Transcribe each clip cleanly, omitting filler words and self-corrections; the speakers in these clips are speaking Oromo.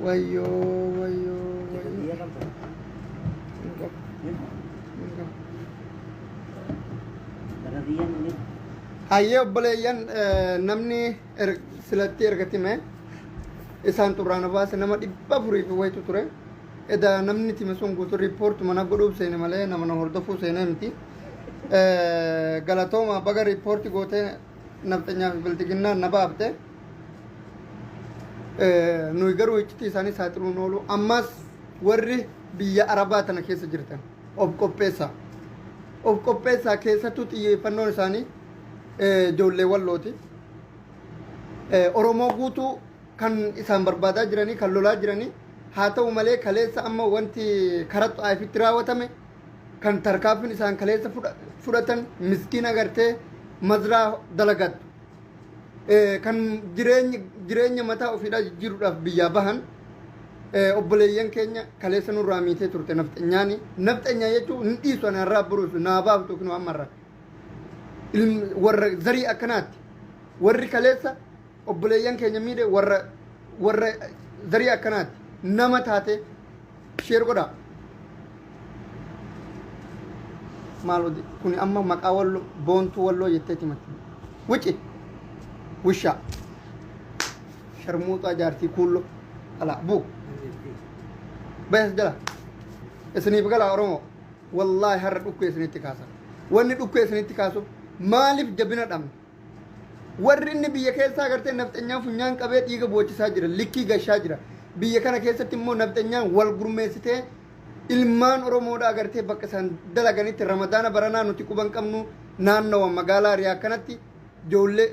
Wayyoo wayyoo wayyoo. Biyya qabda. Hin qabu, hin qabu. Gara biyya inni. Hayyee obboleeyyan, namni silatti ergatime isaan xurraana baase nama 400 fi wayitu ture. Edaa namni time sun guutuu report mana godhuuf seene malee nama na hordofuu seenee miti. Galatooma, baga report gootee nafxanyaa fi bilxiginnaan na baafte. Nuyi garuu iccitii isaanii saaxiluun oolu. Ammas warri biyya Arabaa tana keessa jirtan of qopheessaa. Of qopheessaa, keessattuu xiyyeeffannoon isaanii ijoollee Wallooti. Oromoo guutuu kan isaan barbaadaa jiranii, kan lolaa jiranii. Haa ta'u malee, kaleessa amma wanti karaa Xaa'ifitti raawwatame, kan tarkaanfiin isaan kaleessa fudhatan, miskiina agartee mazraa dalagattu, kan jireenya mataa ofiidhaa jijjiiruudhaaf biyyaa bahan, obboleeyyan keenya kaleessa nurraa miitee turte nafxanyaani. Nafxanyaa jechuun hin dhiisu ani har'aa boruusu naa baaftu kunoo ammarraa. Warra zarii akkanaatti warri kaleessa obboleeyyan keenya miidhe, warra zarii akkanaatti nama taate. Share godhaa. Maal kuni amma maqaa Walloo, Boontuu Walloo jetteeti matti. Wici wishaa sharmuuxaa jaartii kuullo alaa buu bayas jala isiniif galaa. Oromoo, wallaahi har'a dhukkee isinitti kaasa. Wanni dhukkee isinitti kaasuuf maaliif jabina dhabne? Warri inni biyya keessaa agartee nafxanyaan funyaan qabee dhiiga boochisaa jira, likkii gashaa jira. Biyya kana keessatti immoo nafxanyaan wal gurmeessitee ilmaan Oromoodhaa agartee bakka isaan dalaganitti Ramadaana baranaa nuti quban qabnu naannawa magaalaa Riyaa kanatti ijoollee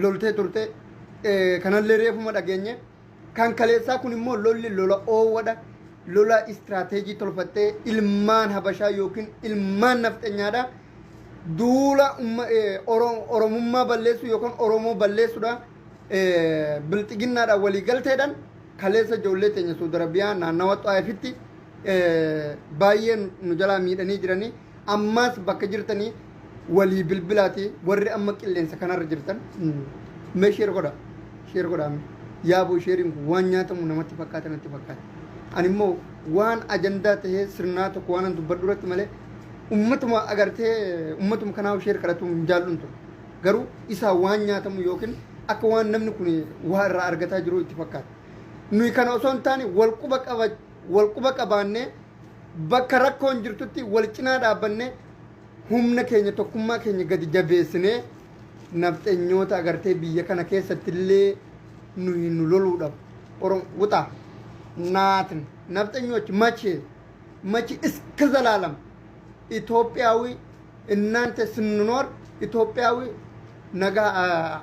loltee turte. Kanallee reefuma dhageenye. Kan kaleessaa kun immoo lolli lola oowwadha. Lola istiraateejii tolfattee ilmaan Habashaa yookiin ilmaan nafxanyaadha. Duula Oromummaa balleessuu yookaan Oromoo balleessuudha. Bilxiginnaadhaan walii galteedhaan kaleessa ijoollee teenya Saudi Arabiyaa naannawa Xaa'ifitti baay'ee nu jalaa miidhanii jiranii. Ammaas bakka jirtanii walii bilbilaati, warri amma qilleensa kanarra jirtan mee share godha, share godha. Yaaboo, shareiin kun waan nyaatamu namatti fakkaata, natti fakkaata. Ani immoo waan ajandaa tahee sirnaa tokko waan an dubbadhu irratti malee ummatuma agartee ummatuma kanaaf share kadhatu hin jaallun ture. Garuu isaa waan nyaatamu yookiin akka waan namni kun waa irraa argataa jiru itti fakkaata. Nuyi kana osoo hin taane wal quba qaba, wal quba qabaannee bakka rakkoon jirtutti wal cinaa dhaabbannee humna keenya, tokkummaa keenya gadi jabeessinee nafxenyoota agartee biyya kana keessatti illee nuyi nu loluudhaaf Oromo wuxaa naatin nafxenyoች መቼ መቼ እስከ ዘላለም ኢትዮጵያዊ እናንተ ስንኖር ኢትዮጵያዊ ነገ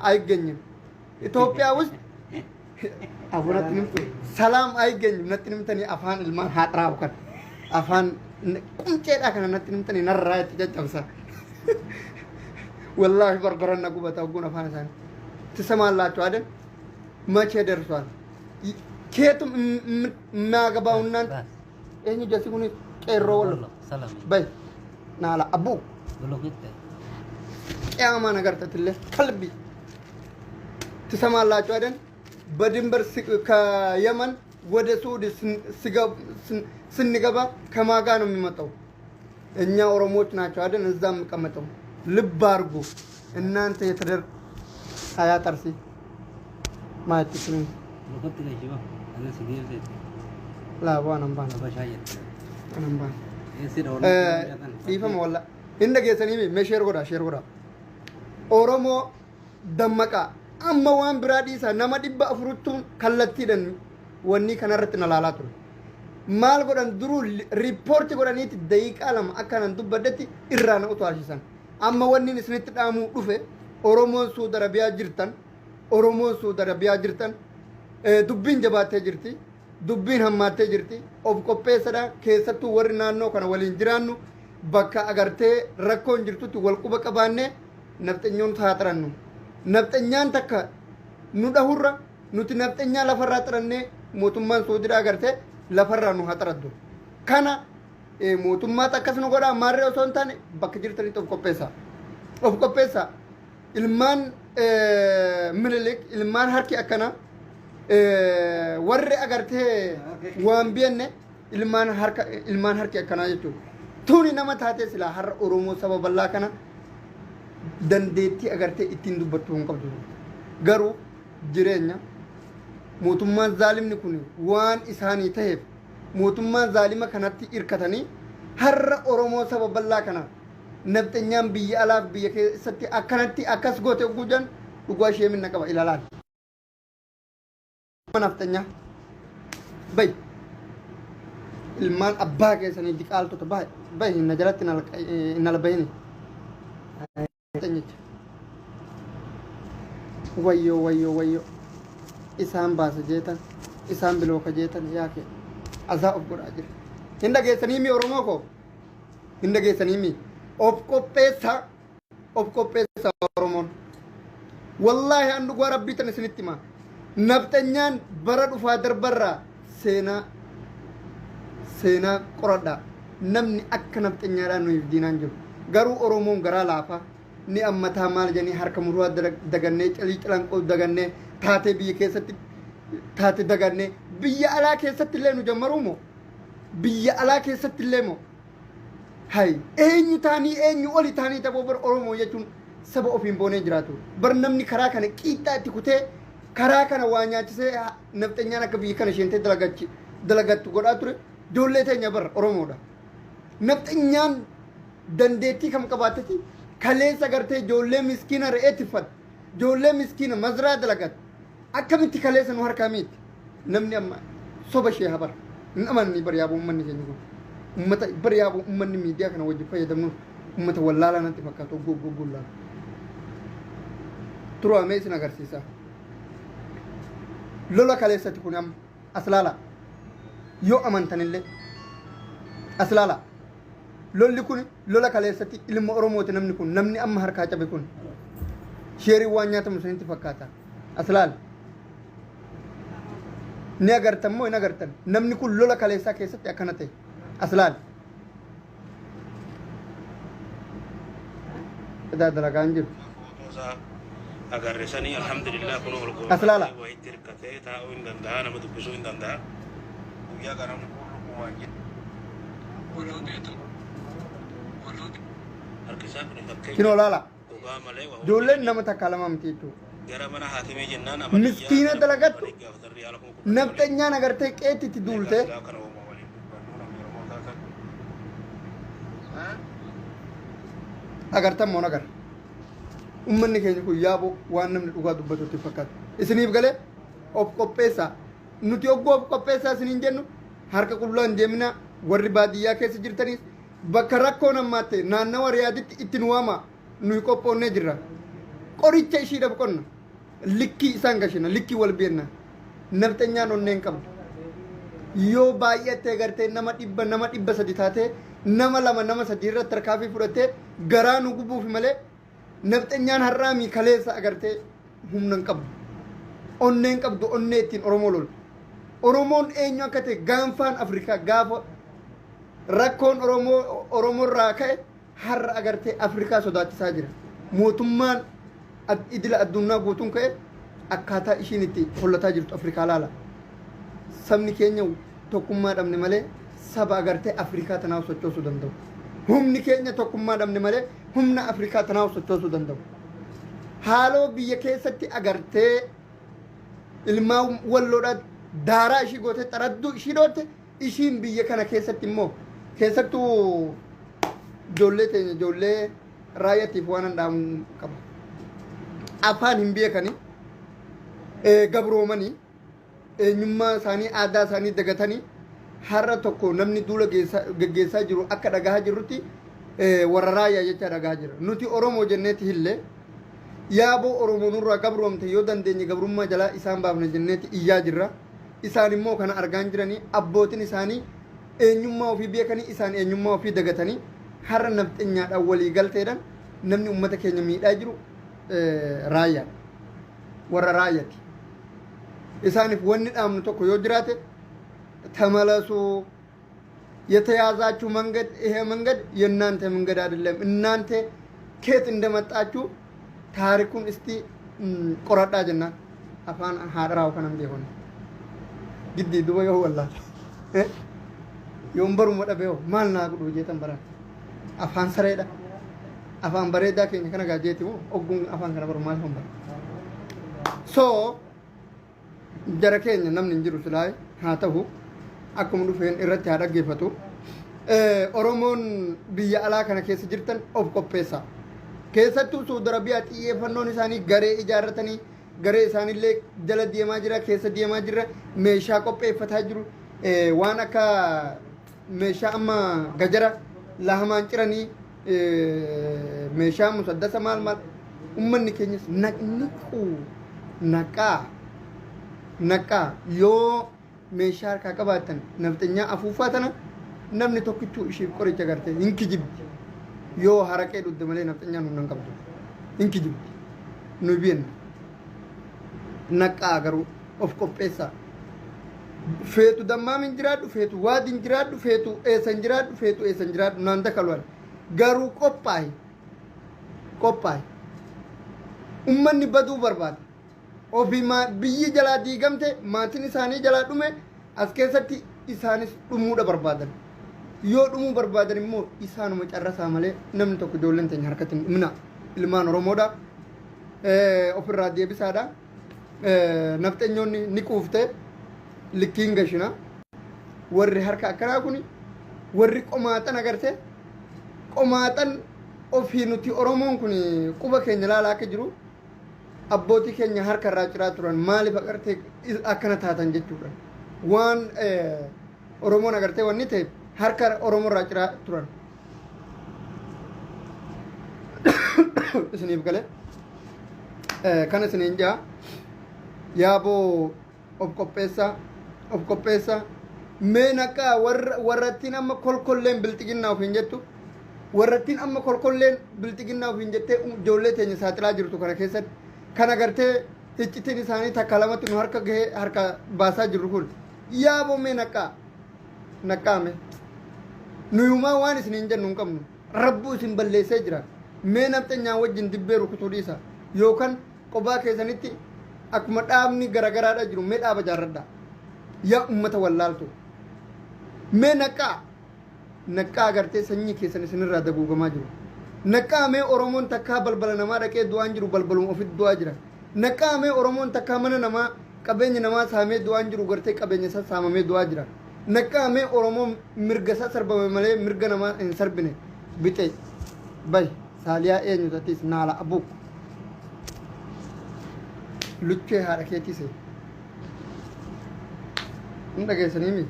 አይገኝም። ኢትዮጵያ ውስጥ አቡነት ሰላም አይገኝም። Natti nimtanii afaan ilmaan haxiraawu kan afaan qumceedha kana natti nimtanii narraa itti caccabsa. Wallaahi barbaran na gubata ogguun afaan isaanii. ትሰማላችሁ አይደል? መቼ ደርሷል? ኬቱም የሚያገባው እናንተ eenyu jasi kun qeerroo Wallo ሰላም bay naala abbuu ብሎኬት ቅያማ ነገር ተትለ ከልቢ ትሰማላችሁ አይደል? በድንበር ከየመን ወደ ሱዑዲ ስንገባ ከማጋ ነው የሚመጣው? እኛ ኦሮሞዎች ናቸው አይደል? እዛ የምቀመጠው። ልብ አድርጉ እናንተ የተደር ሀያ ጠርሲ ማለት ብሎኬት ገጅባ አነ ሲዲር ላቧን አምባን አበሻ የት አምባን ኤሲ Dhiifama walla hin dhageessanii. Mee share godhaa, share godhaa. Oromoo dammaqaa. Amma waan biraa dhiisaa, nama 400ttuun kallattiidhaan wanni kanarratti na laalaa ture. Maal godhan? Duruu report godhaniiti daqiiqaa 2 akkanan dubbadhetti irraa na utaalchisan. Amma wanni isinitti dhaamuu dhufe, Oromoon Suudi Arabiyaa jirtan, Oromoon Suudi Arabiyaa jirtan, dubbiin jabaattee jirti, dubbiin hammaattee jirti. Of qopheessadha. Keessattuu warri naannoo kana waliin jiraannu bakka agartee rakkoon jirtutti wal quba qabaannee nafxanyoon haa xirannu. Nafxanyaan takka nu dhahurra nuti nafxanyaa lafarraa xirannee mootummaan Suudiidhaa agartee lafarraa nu haa xiraddu. Kana mootummaatu akkas nu godhaa maarree osoo hin taane bakka jirtanitti of qopheessaa. Of qopheessaa. Ilmaan Minilik, ilmaan harki akkanaa Warri agartee waan beenne ilmaan harka ilmaan harki akkanaa jechuudha. Tuni nama taatee silaa har'a Oromoo saba bal'aa kana dandeettii agartee ittiin dubbattuu hin qabdu. Garuu jireenya mootummaan zaalimni kun waan isaanii ta'eef mootummaan zaalima kanatti hirkatanii har'a Oromoo saba bal'aa kana nafxenyaan biyya alaaf biyya keessatti akkanatti akkas goote ogguu jedhan dhugaa ishee minna qaba ilaalaan. Nafxenyaa bay ilmaan abbaa keessanii diqaaltota bay bay na jalatti hin albayini. Nafxenyicha. Wayyoo wayyoo wayyoo isaan baasa jeetan isaan bilooka jeetan yaa kee azaa of godhaa jira. Hin dhageessanii mi Oromoo koo? Hin dhageessanii mi? Of qopheessaa of qopheessaa Oromoon. Wallaahi an dhugaa rabbii tan isinitti hima. Nafxanyaan bara dhufaa darbarraa seenaa seenaa qoradhaa. Namni akka nafxanyaadhaan nuyiif diinaan jiru. Garuu Oromoon garaa laafaa ni ammataa maal jedhanii harka muraa dagannee calii calanqoo dagannee taatee biyya keessatti taate dagannee biyya alaa keessatti illee nu jammaruu moo biyya alaa keessatti illee moo hay eenyu taanii eenyu oli taanii tapoo bar Oromoo jechuun saba ofiin boonee jiraatu bar namni karaa kana qiixxaa itti kutee karaa kana waa nyaachisee nafxenyaan akka biyya kana isheentee dalagachi dalagattu godhaa ture ijoollee teenya bar Oromoodha. Nafxenyaan dandeettii kam qabaatteti kaleessa gartee ijoollee miskiina re'ee tiffat ijoollee miskiina mazraa dalagat akkamitti kaleessa nu harkaa miitti namni amma soba ishee habar hin amanni bar yaaboo ummanni keenya kun ummata bar yaaboo ummanni miidiyaa kana wajjin fayyadamnuuf ummata wallaalaa natti fakkaatu oggoo oggoo oggoo laalu turuamee isin agarsiisa lola kaleessati kun amma as laala yoo amantanillee as laala lolli kun lola kaleessatti ilma Oromooti namni kun namni amma harkaa cabe kun sheeriin waan nyaatamu isinitti fakkaata as laala ni agartan moo hin agartan namni kun lola kaleessaa keessatti akkana ta'e as laala idaa dalagaa hin jiru Footoo agarre sanii alhamdulillah kun ol As laala. Wayitti hirkatee taa'uu hin danda'a, nama dubbisuu hin danda'a. Guyyaa kana namni kun lubbumaan jira. Harki isaa kun fakkeenya Kinoo laala gogaa malee waa ijoolleen nama takka lama miti jechuudha gara mana haakimii jennaan Miskiina dalagattu. Nafxanyaan agartee qeetti itti duultee Kana uumaa waliin dubbannu namni Oromoo taatan. Agartan moo agar ummanni keenya kun yaaboo waan namni dhugaa dubbatu itti fakkaatu isiniif galee of qopheessaa nuti ogguu of qopheessaa isiniin jennu harka qullaa hin deeminaa warri baadiyyaa keessa jirtanis bakka rakkoon hammaatte naannawa Riyaaditti itti nu waama nuyi qophoonnee jirra qoricha ishiidhaaf qonna likkii isaan gashina likkii wal beenna nafxanyaan onnee hin qabdu yoo baay'attee gartee nama 100 nama 300 taatee nama lama nama sadii irratti tarkaanfii fudhattee garaa nu gubuuf malee nafxanyaan har'aa mii kaleessa agartee humna hin qabdu onnee hin qabdu onnee ittiin Oromoo loltu Oromoon eenyu akka ta'e gaanfaan Afrikaa gaafa rakkoon Oromoo Oromoorraa ka'e har'a agartee Afrikaa sodaachisaa jira mootummaan idila addunyaa guutuun ka'e akkaataa ishiin itti hollataa jirtu Afrikaa laala sabni keenya tokkummaa dhabne malee saba agartee Afrikaa tanaaf sochoosuu danda'u humni keenya tokkummaa dhabne malee humna Afrikaa tanaaf sochoosuu danda'u haaloo biyya keessatti agartee ilmaan walloodhaa daaraa ishii gootee xaradduu ishii dhootte ishiin biyya kana keessatti immoo keessattuu ijoollee teenya ijoollee raayyaatiif waan an dhaamu qaba. Afaan hin beekani gabroomanii eenyummaa isaanii aadaa isaanii dagatanii har'a tokko namni duula geggeessaa jiru akka dhagahaa jirrutti warra raayyaa jecha dhagahaa jira. Nuti Oromoo jenneeti hillee yaaboo Oromoo nurraa gabroomte yoo dandeenye gabrummaa jalaa isaan baafne jenneeti iyyaa jirra. Isaan immoo kana argaan jiranii abbootiin isaanii eenyummaa ofii beekanii isaan eenyummaa ofii dagatanii har'a nafxenyaadhaan walii galteedhaan namni uummata keenya miidhaa jiru raayyaadha. Warra raayyaati. Isaaniif wanni dhaamnu tokko yoo jiraate ተመለሱ የተያዛችሁ መንገድ ይሄ መንገድ የእናንተ መንገድ አይደለም። እናንተ ከየት እንደመጣችሁ ታሪኩን እስቲ qoradhaa jennaan afaan haadharaaw kanan beekon Giddii duba yoo wallaale. Yoon baruma dhabe hoo maal naa godhu jeetan baraan. Afaan sareedha. Afaan bareedaa keenya kana gaa jeeti moo ogguun afaan kana baru maal hon bara. So jara keenya namni hin jiru silaa haa ta'u akkuma dhufeen irratti haa dhaggeeffatu. Oromoon biyya alaa kana keessa jirtan of qopheessa. Keessattuu Saudi Arabiyaa xiyyeeffannoon isaanii garee ijaarratanii garee isaaniillee jala deemaa jira keessa deemaa jira meeshaa qopheeffataa jiru. Waan akka meeshaa amma gajara lahamaan ciranii meeshaa musaddasa maal maal ummanni keenyas naqniqu naqaa naqaa yoo meeshaa harkaa qabaatan nafxanyaa afuuffaa tana namni tokkichuu ishiif qoricha garte hin kijibdi yoo haraqee dhugde malee nafxanyaan humna hin qabdu hin kijibdi nu beenna naqaa garuu of qopheessaa feetu dammaam hin jiraadhu feetu waadi hin jiraadhu feetu eessa hin jiraadhu feetu eessa hin jiraadhu naan dakaluan garuu qophaa'i qophaa'i ummanni baduu barbaada ofii biyyi jalaa diigamte maatiin isaanii jalaa dhume as keessatti isaanis dhumuudha barbaadan yoo dhumuu barbaadan immoo isaanuma carrasaa malee namni tokko ijoolleen teenya harkatti hin dhumina ilmaan oromoodha ofirraa deebisaadha nafxenyoonni ni quufte likkiin gashina warri harka akkanaa kun warri qomaaxan agarte qomaaxan ofii nuti oromoon kun quba keenya laalaa akka jiru abbootii keenya harka irraa ciraa turan maaliif agartee akkana taatan jechuudha waan oromoon agartee wanni ta'e harka oromoo irraa ciraa turan isiniif gale kana isiniin jaa yaaboo of qopheessaa of qopheessaa mee naqaa warra warrattiin amma kolkolleen bilxiginnaa ofiin jettu warrattiin amma kolkolleen bilxiginnaa ofiin jettee ijoollee teenya saaxilaa jirtu kana keessatti kan agartee iccitiin isaanii takka lamatti nu harka gahee harka baasaa jirru kun yaaboo mee naqaa naqaame nuyumaa waan isiniin jennu hin qabnu rabbuu isin balleessee jira mee nafxanyaa wajjin dibbee rukutuu dhiisa yookaan qobaa keessanitti akkuma dhaabni garagaraadha jiru mee dhaaba jaarradha yaa ummata wallaaltu mee naqaa naqaa agartee sanyii keessan isinirraa daguugamaa jiru naqaa mee oromoon takkaa balbala namaa dhaqee du'aan jiru balbaluma ofitti du'aa jira naqaa mee oromoon takkaa mana namaa qabeenya namaa saamee du'aan jiru gartee qabeenya isaa saamamee du'aa jira naqaa mee oromoon mirga isaa sarbame malee mirga namaa hin sarbine bixe bay saaliyaa eenyu tatis naala abuuk luchee haadha keetii see hin dhageessanii mi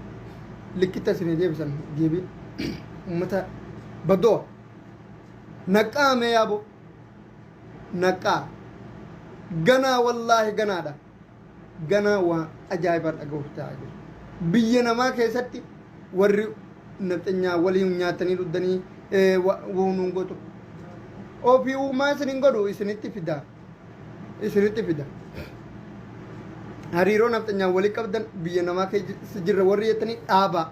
likkitta isinii deebisan deebii ummata badoo naqaa mee yaabo naqaa ganaa wallaahi ganaadha ganaa waan ajaa'ibaa dhaga'uuf ta'aa jiru biyya namaa keessatti warri nafxanyaa waliin nyaatanii dhuddanii wuunuun gootu ofii uumaa isin hin godhu isinitti fida isinitti fida hariiroo nafxanyaa walii qabdan biyya namaa keessa jirra warri jettanii dhaabaa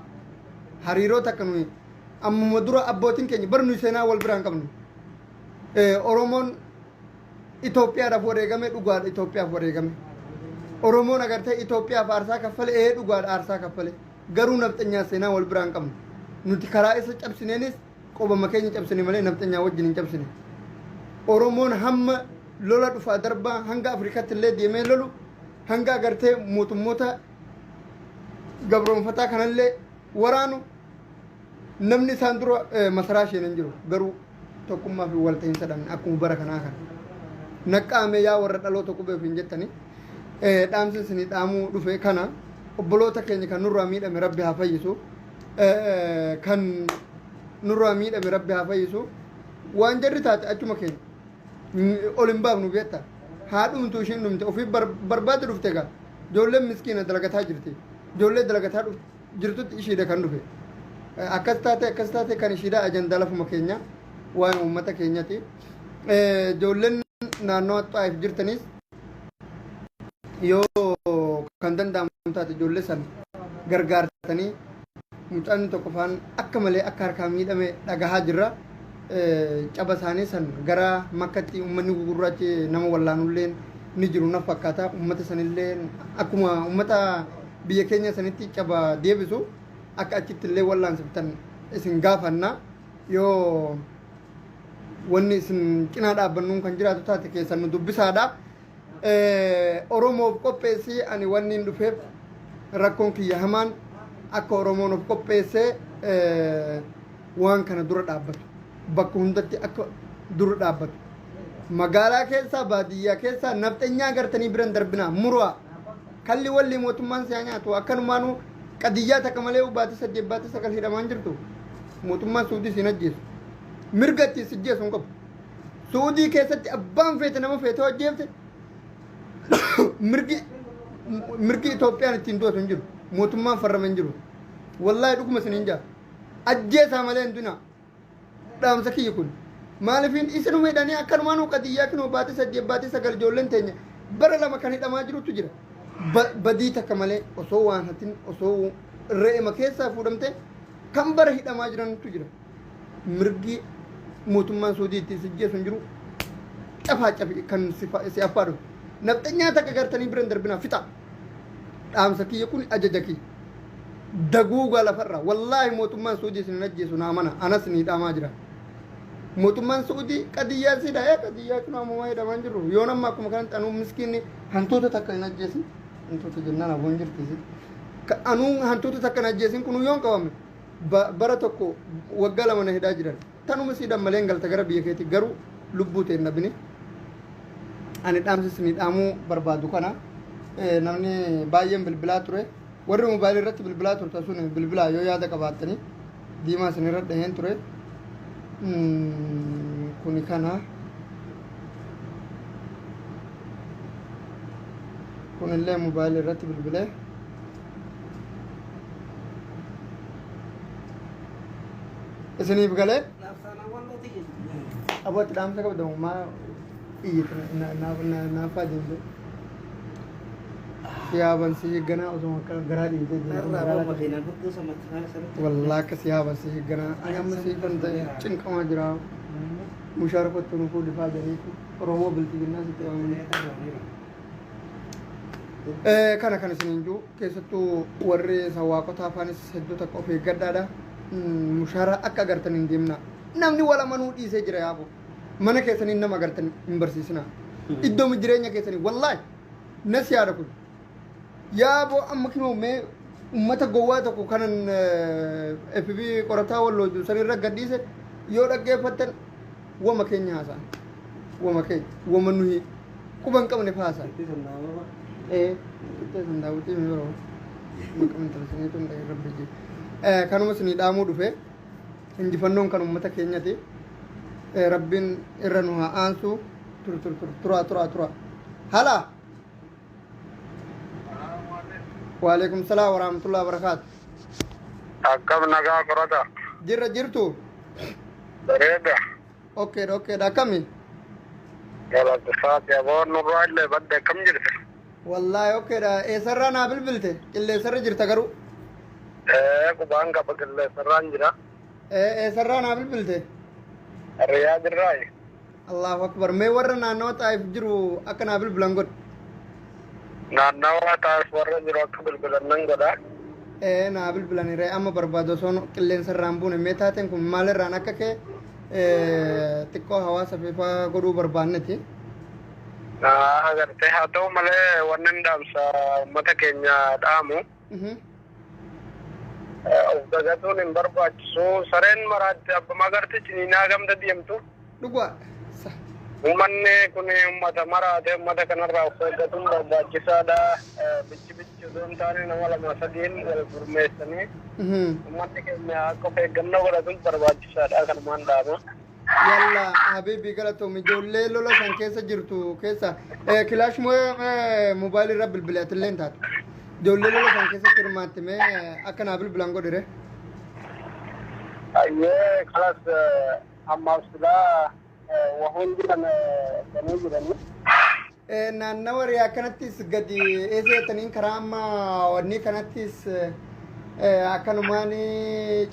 hariiroo takka nuyi ammuma dura abbootiin keenya bar nuyi seenaa wal biraan qabnu Oromoon Itoophiyaadhaaf wareegame dhugaadha Itoophiyaaf wareegame Oromoon agartee Itoophiyaaf aarsaa kaffale ee dhugaadha aarsaa kaffale garuu nafxanyaa seenaa wal biraan qabnu nuti karaa isa cabsineenis qobama keenya cabsine malee nafxanyaa wajjin hin cabsine Oromoon hamma lola dhufaa darbaa hanga Afrikaatti illee deemee lolu hanga agartee mootummoota gabroonfataa kanallee waraanu namni isaan dura masaraa isheen hin jiru garuu tokkummaa fi walta'iinsa dhabne akkuma bara kanaa kana. Naqqaame yaa warra dhaloota qubee ofiin jettani dhaamsi isinii dhaamuu dhufe kana obboloota keenya kan nurraa miidhame rabbi haa fayyisu kan nurraa miidhame rabbi haa fayyisu waan jarri taate achuma keenya ol hin baafnu beekta haa dhumtu ishiin dhumte ofii barbaade dhufte egaa ijoolleen miskiina dalagataa jirti ijoollee dalagataa jirtutti ishiidha kan dhufe akkas taate akkas taate kan ishiidha ajandaa lafuma keenya waan uummata keenyati ijoolleen naannoo xaa'eef jirtanis yoo kan danda'amu taate ijoollee san gargaartanii mucaan tokko faan akka malee akka harkaa miidhame dhagahaa jirra. Caba isaanii san gara makkatti uummanni gugurraachi nama wallaanulleen ni jiru na fakkaata. Uummata sanillee akkuma uummata Biyya keenya sanitti caba deebisu akka achitti illee wallaansiftan isin gaafanna. Yoo wanni isin cinaa dhaabbannuun kan jiraatu taate keessan nu dubbisaadha. Oromoof qopheessi. Ani wanni hin dhufeef rakkoon kiyya hamaan akka Oromoon of qopheessee waan kana dura dhaabbatu, bakka hundatti akka dura dhaabbatu, magaalaa keessaa baadiyyaa keessaa nafxenyaa gartanii biran darbinaa muraa kalli walli mootummaan siyaa nyaatu. Akkanumaanuu qadiyyaa takka malee baatii 8, baatii 9 hidhamaan jirtu. Mootummaan Suudii siin ajjeesu mirga ittiin si ajjeesu hin qabu. Suudii keessatti abbaan feete nama feete hojjeefte mirgi Itoophiyaan ittiin du'atu hin jiru. Mootummaan farrame hin jiru. Wallaahi dhuguma isiniin jaa, ajjeesaa malee hin dunaa. Dhaamsa kiyya kun maaliifin isinuma hidhanii akkanumaanuu qadiyyaa kinoo baatii 8, baatii 9 ijoolleen teenya bara 2 kan hidhamaa jirutu jira. Badii takka malee osoo waan hatin, osoo re'ema keessaa fuudhamte kan bara hidhamaa jirantu jira. Mirgi mootummaan Suudii ittiin si jeesu hin jiru. Cafaa cafi kan si affaa dhufu. Nafxanyaa takka gartanii bira hin darbinaa, fixa. Dhaamsa kiyya kun ajaja kiyya. Daguugaa lafarraa. Wallaahi mootummaan Suudii isin hin ajjeesu, na amana. Anas ni hidhamaa jira. Mootummaan Suudii qadiyyaa si hidha, qadiyyaa kun ammumaa hidhamaa hin jiru. Yoon amma akkuma kanatti anuu miskiinni hantuuta takka hin ajjeesin. Hantuuta jennaan aboon jirti. Anuu hantuuta takka hin ajjeesin kunuu yoon qabame bara tokko, waggaa 2 na hidhaa jiran. Tanuma si hidhan malee hin galta gara biyya keetii, garuu lubbuu ta'e hin dhabini. Ani dhaamsi isinii dhaamuu barbaadu kana. Namni baay'een bilbilaa ture. Warri moobaayilii irratti bilbilaa turtan sun bilbilaa yoo yaada qabaattanii diimaa isinirra dhaheen ture. Kuni kana. Kunillee moobaayilii irratti bilbilee. Isiniif galee? Aboo, itti dhaamsa qabda maa iyyite naaffaa deemte. Siyaaban si higganaa osoo akka garaa dhiitee deemte. Wallaa akka siyaaban si higganaa. Ani amma si kan ta'e cinqamaa jira. Mushaara kottu nu fuudhi faa jedhaniitu Oromoo bilxiginnaa sitti waamanii. Kana kan isiniin jiru keessattuu warri sawaaqota afaanis hedduu takka of eeggadhaadha. Mushaara akka agartan hin deemna. Namni wal amanuu dhiisee jira yaaboo. Mana keessanii nama agartan hin barsiisinaa. Iddoo jireenya keessanii wallaahi nas yaada kun. Yaaboo, amma kinoo mee ummata gowwaa tokko kanan FB qorataa wallooju sanirra gadhiise yoo dhaggeeffattan wama keenya haasa'an. Wama keenya wama nuyi quba hin qabne haasa'an. Ee, qixxee san daawwitii mi biroo. Maqaan intala sanii tun dhahee rabbi ji. Kanuma isinii dhaamuu dhufe, injifannoon kan uummata keenyati. Rabbiin irra nu haa aansu. Tur tur tur turaa turaa turaa. Hala. Waalaikum salaam wa rahmatullahi wa barakaatu. Akkam nagaa qorata? Jirra, jirtu. Bareeda. Okaydha, akkami? Galatoomi, aboon nurraa illee badde, akkam jirta? Wallaahi okaydha. Eessarraa naa bilbilte? Qilleensarra jirta garuu. Ee, qubaan qaba, qilleensarraan jira. Eessarraa naa bilbilte? Riyaad irraayi. Allahu akbar. Mee warra naannawa Xaayif jiru akka naa bilbilan godhi. Naannawa Xaayif warra jiru akka bilbilan nan godha. Ee, naa bilbilanii ree amma barbaadu osoo qilleensarraan buune. Mee taateen kun maalirraan akka ka'e xiqqoo hawaasa ifaa godhuu barbaanneti. Agartee, haa ta'u malee wanni hin dhaamsa uummata keenya dhaamu of dagatuun hin barbaachisu. Sareen maraatti abbuma agarti ciniinaa gamda deemtu. Dhugaa. Uummanni kun uummata maraate, uummata kanarraa of eeggatuun barbaachisaadha. Bichi bichi osoo hin taane nama lama sadiin wal gurmeessanii uummanni keenya akka of eeggannoo godhatuun barbaachisaadha, kanumaan dhaama. Yalla habibi, galatoom. Ijoollee lola san keessa jirtu keessa kilaash moobaayilii irra bilbile atillee hin taatu. Ijoollee lola san keessatti hirmaatte mee akka naa bilbilan godhire. Ayyee, kalas, ammaaf silaa wahuun jiran ganii jiranii. Naannawa riyaa kanattis gadi eessa jettaniin karaa amma wanni kanattis akkanumaan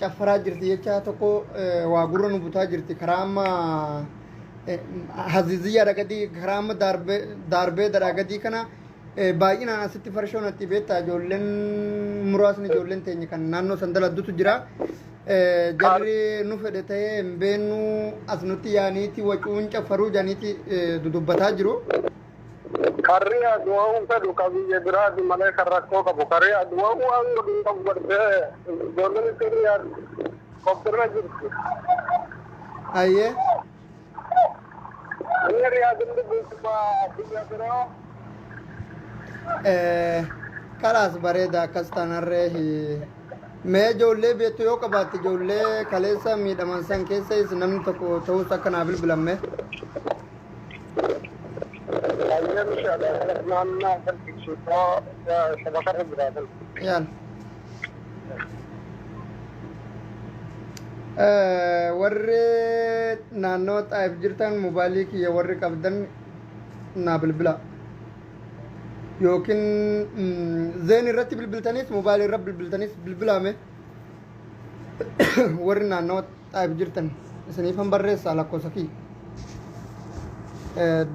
caffaraa jirti jecha tokko waa gurra nu butaa jirti. Karaa amma haziziyyaadha gadi, karaa amma daarbee daarbee daraa gadii kana Baay'inaan asitti farshoon atti beektaa ijoolleen muraasni ijoolleen teenya kan naannoo san daladdutu jira. Jarri nu fedhe ta'ee hin beeknu as nutti yaaniiti wacuun caffaruu jaaniiti dudubbataa jiru. Karri aduwaa fedhu ka biyya biraati malee kan rakkoo qabu. Karri aduwaa waan godhu qabu godhee ijoolleen sirrii qophiirra jirti. Ayyee. Inni riyaadin dubbisuma biyya biraa. Kalaas bareeda akkas taanarree mee ijoollee beektu yoo qabaatte ijoollee kaleessa miidhaman san keessa namni tokko ta'us akka naa bilbilamme. Baay'ee naannoo agarsiisuu shabakarra jiraatan. Yaal. Warri naannoo Xaayif jirtan mobaayilii kiyya warri qabdan naa bilbila. Yookiin zeen irratti bilbiltanis mobaayilii irra bilbiltanis bilbilaame warri naannoo Xaayif jirtan isiniifan barreessaa lakkoofsa kiyya.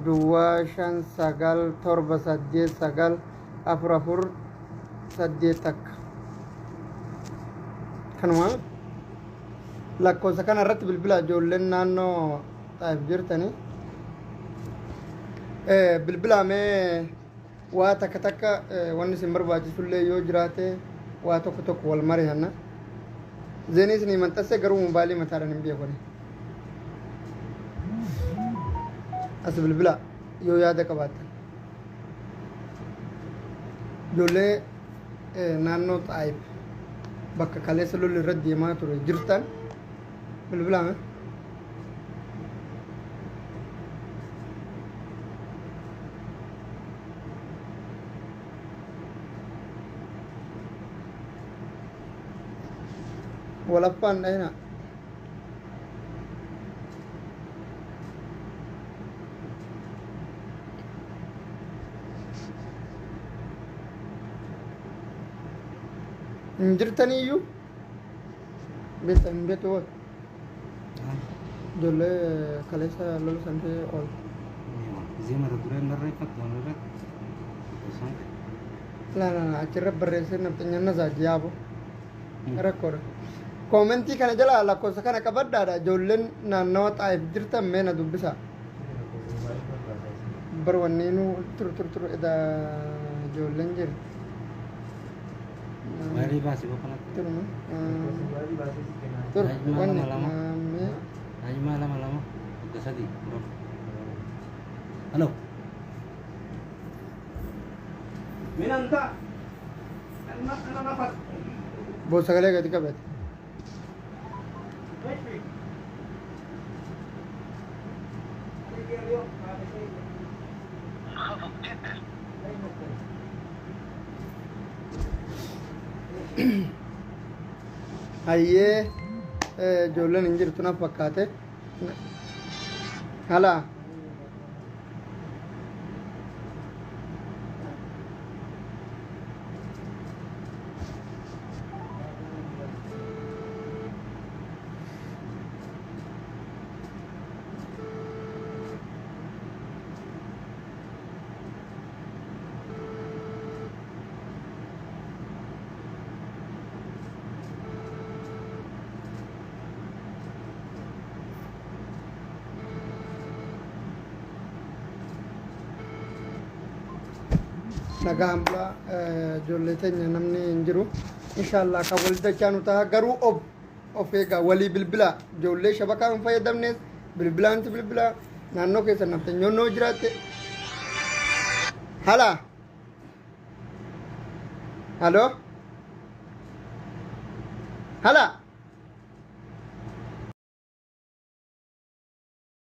Duwwaa 5 9 7 8 9 4 4 8 takka. Kanuma lakkoofsa kana irratti bilbila ijoolleen naannoo Xaayif jirtanii. Bilbilaamee waa takka takka wanni isin barbaachisullee yoo jiraate waa tokko tokko wal mari'anna. Zeenii isinii maxxanse garuu mobaayilii mataadhaan hin beekani. As bilbila yoo yaada qabaattan. Ijoollee naannoo Xaayif bakka kaleessa lolli irra deemaa ture jirtan bilbilaame. Walaffaan dhahina. Hin jirtaniyyuu beekta hin beektu hoo ijoollee kaleessa lola san ta'e ool. Zee mata dureen barreeffattu waan irratti. La la la achirra barreessee nafxanyanna isaa yaabo rakkoodha. Koomentii kana jala lakkoofsa kana qabadhaadha ijoolleen naannawa Xaayif jirtan mee na dubbisa. Bar wanniinuu tur tur tur edaa ijoolleen jirti. Baarii baasii boqonatti. Turma. Tur wanni maammee. Najmaa 2 2 1 3 4. Halo. Min anta? أنا نفر. Boo sagalee gadi qabate. ايش فيك؟ Hayyee ijoolleen hin jirtu na fakkaate. Halaa. Nagaan bulaa ijoollee teenya namni hin jiru. Inshaallah kan wal dachaanu ta'a garuu of eegaa walii bilbilaa ijoollee shabakaa hin fayyadamnes bilbilaanti bilbilaa naannoo keessa nafxanyoonnoo jiraatte. Halaa. Haloo. Halaa.